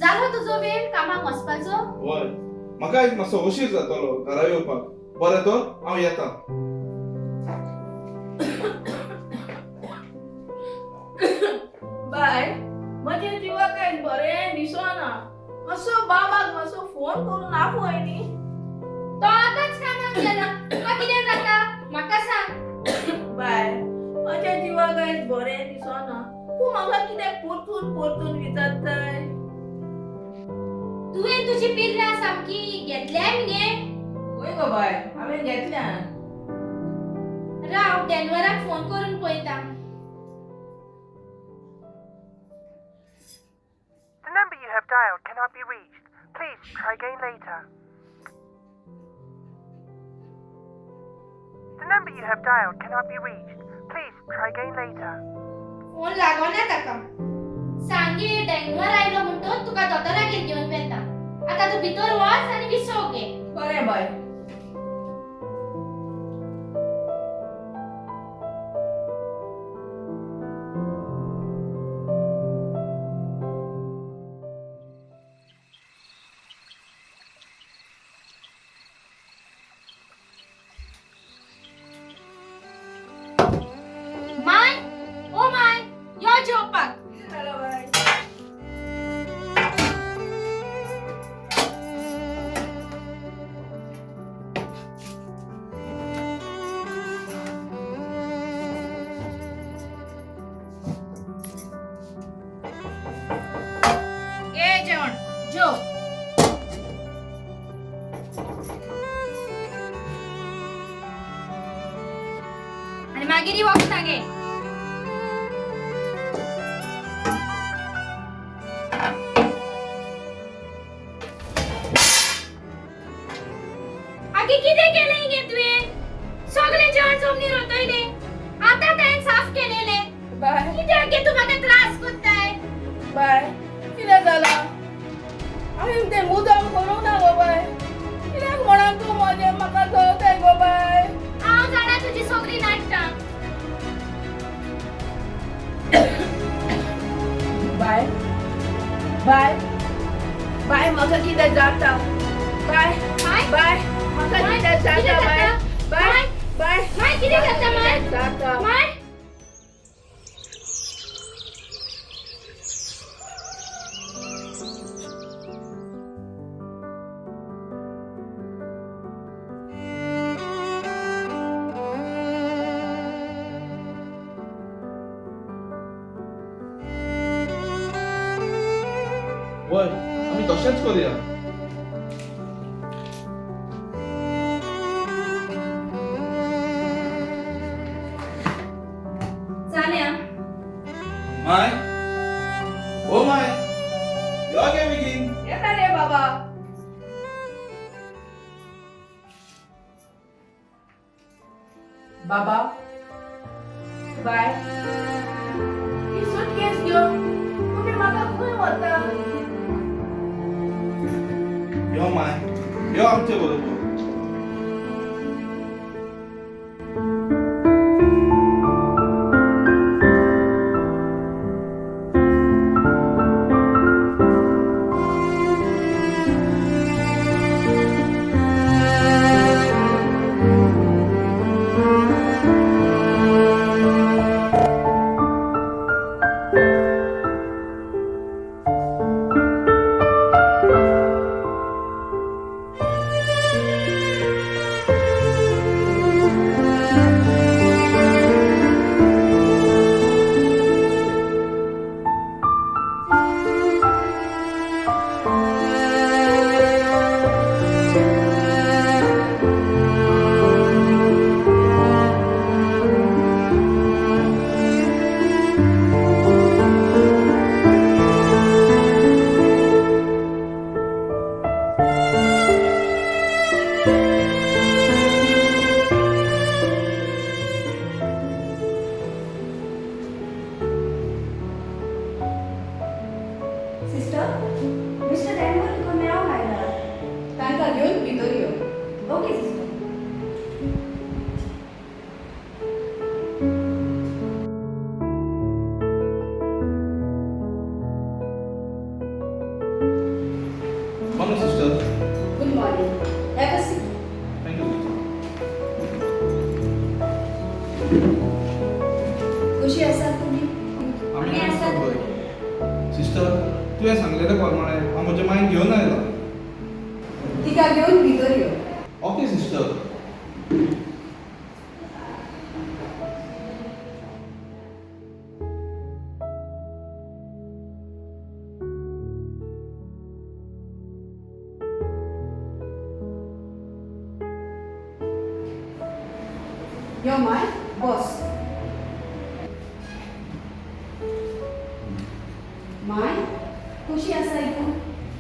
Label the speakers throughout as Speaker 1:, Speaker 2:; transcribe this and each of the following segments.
Speaker 1: जालो तुजो वेळ कामाक वचपाचो?
Speaker 2: वय, म्हाका आयज मातसो उशीर जातलो घरा येवपाक. बरें तर, हांव येता.
Speaker 3: बाय, म्हज्या जिवाक आयज बरें दिसना. मातसो बाबाक मातसो फोन करून आफय न्ही.
Speaker 1: तो आतांच कामाक गेला, तुका कितें जाता म्हाका सांग.
Speaker 3: बाय, म्हज्या जिवाक आयज बरें दिसना. तूं म्हाका कित्याक परतून परतून विचारताय?
Speaker 1: तुवें तुजी पिल्लां सामकी घेतल्याय मगे.
Speaker 3: वय गो बाय, हांवें घेतल्या.
Speaker 1: राव, डॅनवराक फोन करून पळयता.
Speaker 4: The number you have dialed cannot be reached. Please try again later. The number you have dialed cannot be reached. Please try again later.
Speaker 1: Phone लागना ताका. सांगे डॅनवर आयलो म्हणटोच तुका दोतोरागेर घेवन वेता. आतां तूं भितर वच आनी विसव घे.
Speaker 3: बरें बाय.
Speaker 1: My, ओ my, यो जेवपाक.
Speaker 3: कितें जालां बाय?
Speaker 1: घे जेवण, जेव. आनी मागीर ही वखदां घे. आगे कितें केलें गे तुवें? सगळें जेवण जमनीर ओतयलें. आतां हांवें साफ केलेलें.
Speaker 3: बाय.
Speaker 1: कित्याक गे तूं म्हाका त्रास करताय?
Speaker 3: बाय, कितें जालां? हांवें तें मुद्दाम करूंक ना गो बाय. कित्याक म्हणून तूं म्हजें म्हाका जळताय गो बाय?
Speaker 1: हांव जाणा तुजी सगळीं नाटकां.
Speaker 3: बाय, बाय, बाय, म्हाका कितें जाता बाय.
Speaker 1: माय?
Speaker 3: बाय, म्हाका
Speaker 1: माय,
Speaker 3: कितें
Speaker 1: कितें
Speaker 3: जाता बाय.
Speaker 1: जाता?
Speaker 3: बाय.
Speaker 1: माय?
Speaker 3: बाय.
Speaker 1: माय, कितें जाता माय?
Speaker 3: जाता.
Speaker 1: माय.
Speaker 2: वय, आमी तशेंच करुया.
Speaker 1: जालें आं.
Speaker 2: My, ओ my, यो गे बेगीन.
Speaker 3: येता रे बाबा. बाबा, बाय, ही सुटकेस घेवन तुमी म्हाका खंय व्हरता?
Speaker 2: यो my, यो आमचे बरोबर.
Speaker 5: सिस्टर, मिस्टर डॅनवर तुका मेळोंक आयला.
Speaker 3: तांकां घेवन भितर यो.
Speaker 5: Okay sister.
Speaker 2: Morning sister.
Speaker 3: Good morning, have a seat.
Speaker 2: Thank you sister.
Speaker 3: कशी आसात तुमी?
Speaker 2: आमी आसात बरे. सिस्टर, तुवें सांगलेले प्रमाणे हांव म्हज्या मायन घेवन आयला.
Speaker 3: तिका घेवन भितर यो.
Speaker 2: Okay sister.
Speaker 3: यो माय, बस. माय, कशी आसाय तूं?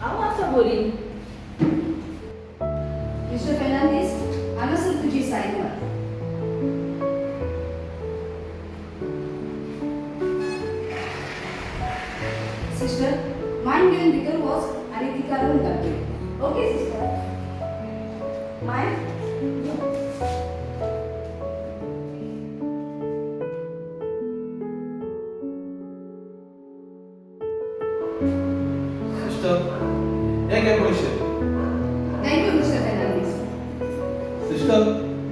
Speaker 6: हांव आसा बरी.
Speaker 3: मिस्टर फेर्नांडीस, हांगासर तुजी सायन मार. सिस्टर, मायन घेवन भितर वच आनी तिका रूम दाखय.
Speaker 5: Okay sister. माय, यो.
Speaker 2: सिस्टर, हे घे पयशे.
Speaker 3: Thank you mister Fernandes.
Speaker 2: Sister,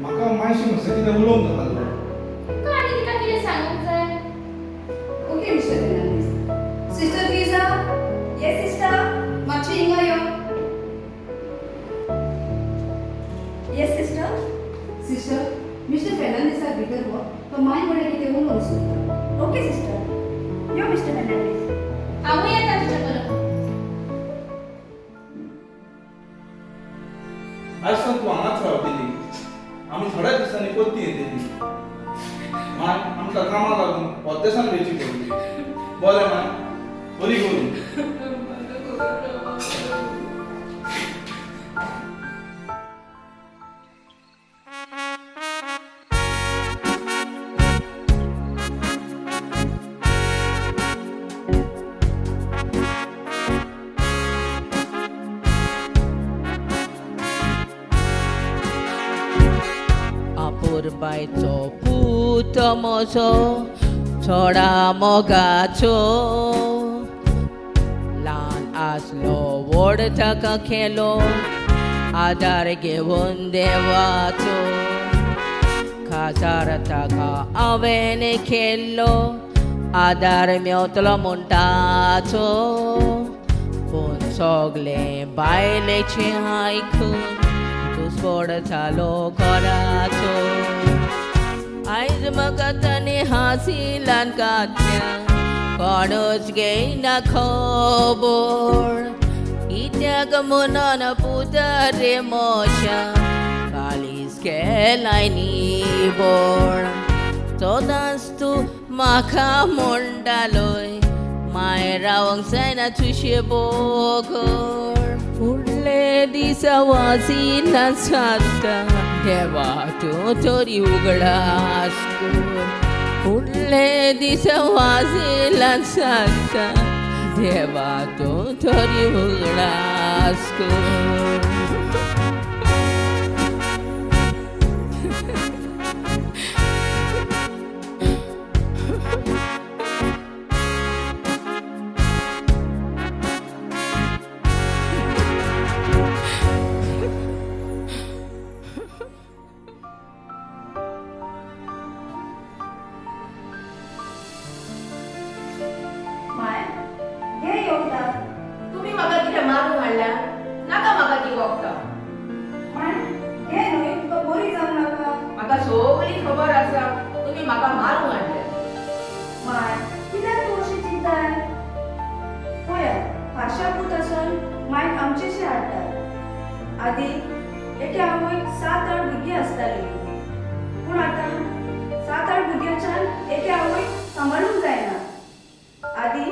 Speaker 2: म्हाका मायशी मातशें कितें उलोवंक जाय आसलें.
Speaker 1: तुका आनी तिका कितें सांगूंक जाय?
Speaker 3: Okay mister Fernandes. Sister Teresa.
Speaker 5: Yes sister.
Speaker 3: मातशें हिंगा यो.
Speaker 5: Yes sister.
Speaker 3: Sister, mister फेर्नांडीसाक भितर व्हर, तो माय कडेन कितें उलोवंक सोदता.
Speaker 5: Okay sister. यो मिस्टर फेर्नांडीस.
Speaker 1: हांवूय येता तुज्या बरोबर.
Speaker 2: आयज सावन तूं हांगाच रावतली. आमी थोड्या दिसांनी परती येतली. माय, आमकां कामाक लागून परदेसान वयची पडली. बरें माय, बरी करूं.
Speaker 6: अपुरबायचो पूत म्हजो थोडा मोगाचो, ल्हान आसलो व्हड ताका केलो आदार घेवन देवाचो. काजार ताका हांवें केल्लो आदार मेवतलो म्हणटाचो, पूण सगळें बायलेचें आयकून दुस्फोड जालो घराचो. आयज म्हाका ताणें हासिलान घातल्या, कोणूच घेयना खबर. कित्याक म्हणून पुता रे म्हज्या काळीज केलाय निवळ. सदांच तूं म्हाका म्हणटालोय, माय रावंक जायना तुजे बगर. फुडले दिसा वासिना सांगता, देवा तूं तरी उगडास कर. फुडले दिसा वासिना सांगता, देवा तूं तरी उगडास कर.
Speaker 5: माय, घे वखदां.
Speaker 7: तुमी म्हाका कितें मारूंक हाडल्या? नाका म्हाका ती वखदां.
Speaker 5: माय, घे न्हय, तुका बरी जावंक नाका?
Speaker 7: म्हाका सगळी खबर आसा, तुमी म्हाका मारूंक हाडल्या.
Speaker 5: माय, कित्याक तूं अशी चिंताय? पळया, खाशा पूत आसून मायक आमचेशी हाडटा. आदी एके आवयक 7-8 भुरगीं आसतालीं, पूण आतां 7-8 भुरग्यांच्यान एके आवयक सांबाळूंक जायना. आदी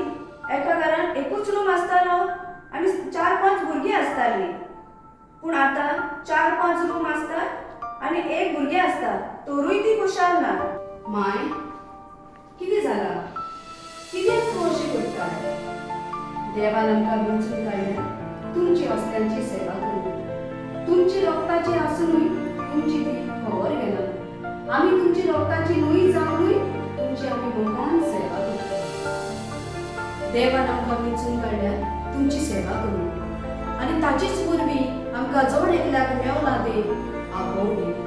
Speaker 5: एका घरान एकूच रूम आसतालो आनी 4-5 भुरगीं आसतालीं, पूण आतां 4-5 रूम आसतात आनी एक भुरगें आसता, तरूय ती खुशाल ना.
Speaker 3: माय, कितें जालां? कित्याक तूं अशें करता?
Speaker 5: देवान आमकां विंचून काडल्या तुमची असल्यांची सेवा करूंक. तुमची रोगताची आसुनूय तुमची ती खबर घेना. आमी तुमची रोगताची न्हय जावनूय तुमची आमी मोगान सेवा करता. देवान आमकां विंचून काडल्या तुमची सेवा करूंक आनी ताचीच वरवीं आमकां जण एकल्याक मेवला देव आपोवणी.